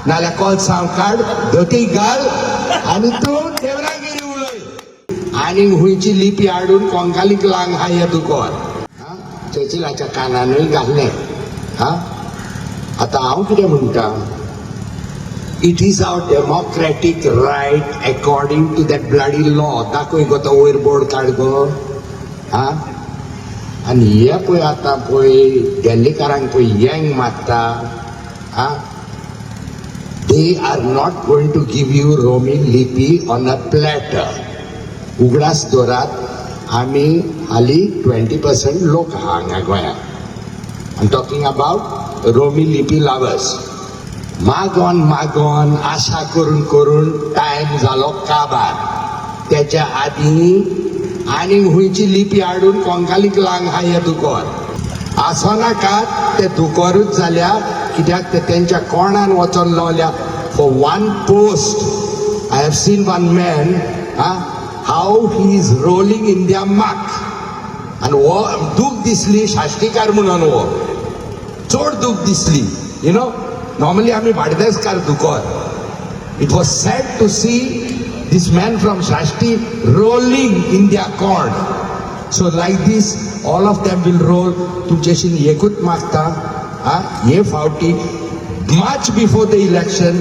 नाल्यार कोलसांव काड, धोती घाल आनी तूं देवनागिरी उलय. आनी हुंयची लिपी हाडून कोंकालीक लांग हा हे दुकोर चर्चिलाच्या कानानूय घाल्लें. हा, आतां हांव कितें म्हणटा, it is our democratic right according to that bloody law. दाखय गो तो वयर बोर्ड काड गो. हा, आनी हे पळय, आतां पळय दिल्लीकारांक पळय येंग मारता. हा, they are not going to give you Romi Lipi on a platter. उगडास दवरात, आमी हालीं 20% लोक आहा हांगा गोंयांत. I'm talking about Romi Lipi lovers. मागोन मागोन, आशा करून करून टायम जालो काबार. त्याच्या आदीं आनी हुंयची लिपी हाडून कोंकालीक लांग हा हे दुकोर आसनाकात. ते दुकोरूच जाल्या, कित्याक ते तेंच्या कोणान वचोन लावल्या for one post. I have seen one man, how he is rolling in the muck. आनी हो दूख दिसली, साश्टीकार म्हणून हो चड दूख दिसली. You know, normally आमी Bardeskar दुकोर. It was sad to see this man from Sashti rolling in their corn. So like this, all of them will roll. तुमच्याशी एकूच मागता, हा, हे फावटी much before the election,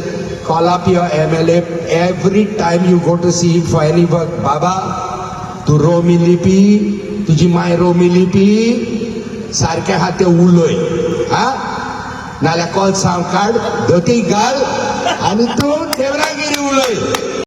call up your MLA every time you go to see him for any work. बाबा, तू रोमी लिपी, तुजी माय रोमी लिपी सारकें आहा तें उलय. हा, नाल्यार कोलसांव काड, धोती घाल आनी तूं देवनागिरी उलय.